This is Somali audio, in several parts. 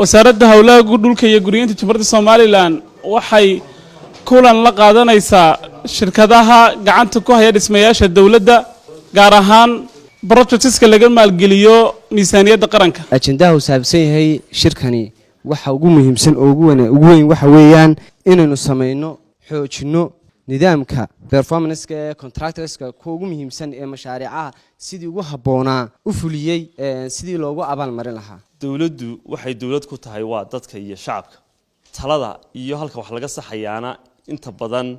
Wasaaradda Howlaha Guud, Dhulka iyo Guryeynta Jamhuuriyadda Somaliland waxay kulan la qaadanaysaa shirkadaha gacanta ku haya dhismayaasha dowladda, gaar ahaan projects-ka laga maalgeliyo miisaaniyadda qaranka. Ajendaha uu saabsan yahay shirkani waxa ugu muhiimsan oo ugu weyn waxa weeyaan inaynu samayno, xoojinno nidaamka performance-ka ee contractors-ka, kuwa ugu muhiimsan ee mashaariicaha sidii ugu habboonaa u fuliyey, sidii loogu abaalmarin lahaa. Dowladdu waxay dowlad ku tahay waa dadka iyo shacabka. Talada iyo halka wax laga saxayaana inta badan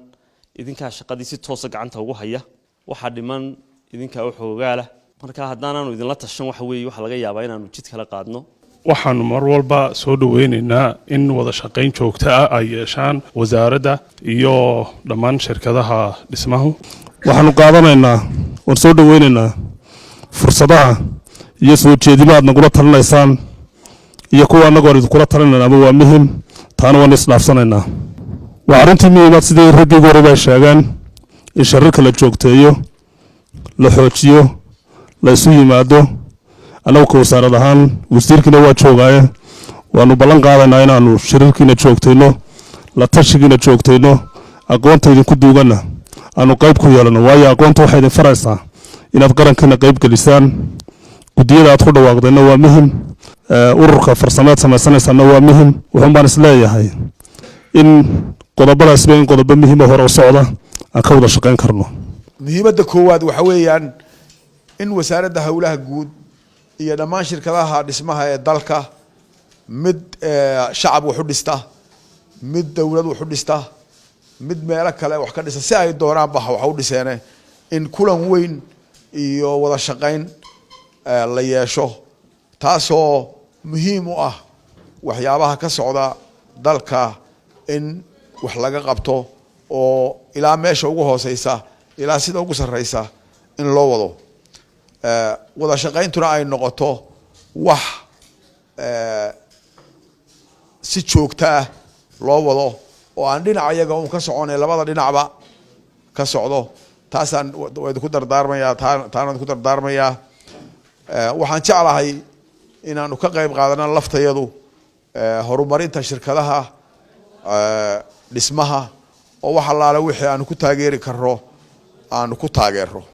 idinkaa shaqadii si toosa gacanta ugu haya. Waxaa dhiman idinkaa u xoogaalah. Marka haddaanaanu idinla tashan, waxa weeye waxaa laga yaabaa inaanu jid kala qaadno. Waxaanu mar walba soo dhoweynaynaa in wada shaqayn joogto ah ay yeeshaan wasaaradda iyo dhammaan shirkadaha dhismahu. Waxaanu qaadanaynaa, waan soo dhoweynaynaa fursadaha iyo soo jeedima aad nagula talinaysaan iyo kuwa annagoon idinkula talinayna ama waa muhim, taana waan isdhaafsanaynaa. Waa arrintii muhiimaad, sidii raggii ugu horey bay sheegeen, in shirarka la joogteeyo, la xoojiyo, la isu yimaado. Annagu ka wasaarad ahaan, wasiirkiina waa joogaaye, waanu ballan qaadaynaa inaanu shirarkiina joogtayno, la tashigiina joogtayno, aqoonta idinku duuganna aanu qayb ku yeelano, waayo aqoonta waxay idin faraysaa inaad qarankiina qayb gelisaan. Guddiyada aad ku dhawaaqdeenna waa muhim, ururka farsameed samaysanaysaana waa muhim. Wuxuun baan isleeyahay in qodobadaasba in qodobo muhiima hore u socda aan ka wada shaqayn karno. Muhiimadda koowaad waxa weeyaan in Wasaaradda Howlaha Guud iyo dhammaan shirkadaha dhismaha ee dalka, mid shacab wax u dhista, mid dowlad wax u dhista, mid meelo kale wax ka dhisa, si ay doonaanba wax u dhiseene, in kulan weyn iyo wada shaqayn la yeesho, taasoo muhiim u ah waxyaabaha ka socda dalka in wax laga qabto, oo ilaa meesha ugu hooseysa ilaa sida ugu sarreysa in loo wado. Wada shaqayntuna ay noqoto wax si joogto ah loo wado, oo aan dhinac iyaga un ka soconay, labada dhinacba ka socdo. Taasaan waa idinku dardaarmayaa, taana idinku dardaarmayaa. Waxaan jeclahay inaanu ka qayb qaadano laftayadu horumarinta shirkadaha dhismaha, oo wax allaale wixii aanu ku taageeri karro aanu ku taageero.